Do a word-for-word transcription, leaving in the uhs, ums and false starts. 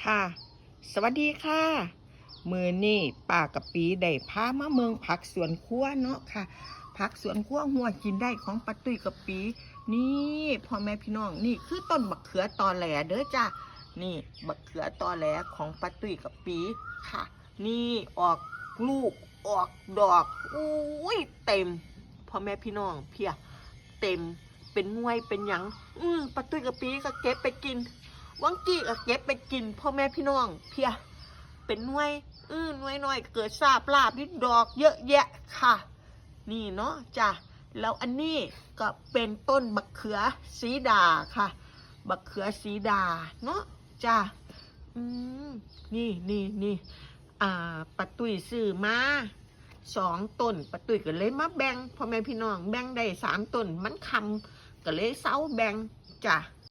ค่ะ สวัสดีค่ะ มื้อนี้ป้ากะปีได้พามาเมืองผักสวนครัวเนาะค่ะ ผักสวนครัวหัวกินได้ของป้าตุ้ยกะปี นี่พ่อแม่พี่น้อง นี่คือต้นบักเขือตอแหลเด้อจ้า นี่บักเขือตอแหลของป้าตุ้ยกะปีค่ะ นี่ออกลูกออกดอก อุ้ยเต็ม พ่อแม่พี่น้องเพีย เต็ม เป็นหน่วยเป็นหยัง อืมป้าตุ้ยกะปีก็เก็บไปกิน วังกี้ก็เก็บไปกิน พ่อแม่พี่น้องเพีย เป็นหน่วย อืมหน่วยน้อยเกิดซาบลาบนี่ดอกเยอะแยะค่ะ นี่เนาะจ้ะ แล้วอันนี้ก็เป็นต้นบักเขือสีดาค่ะ บักเขือสีดาเนาะจ้ะ อืมนี่นี่นี่อ่าป้าตุ้ยซื้อมาสองต้น ป้าตุ้ยก็เลยมาแบ่งพ่อแม่พี่น้อง แบ่งได้สามต้น มันคำก็เลยเซาแบ่งจ้ะ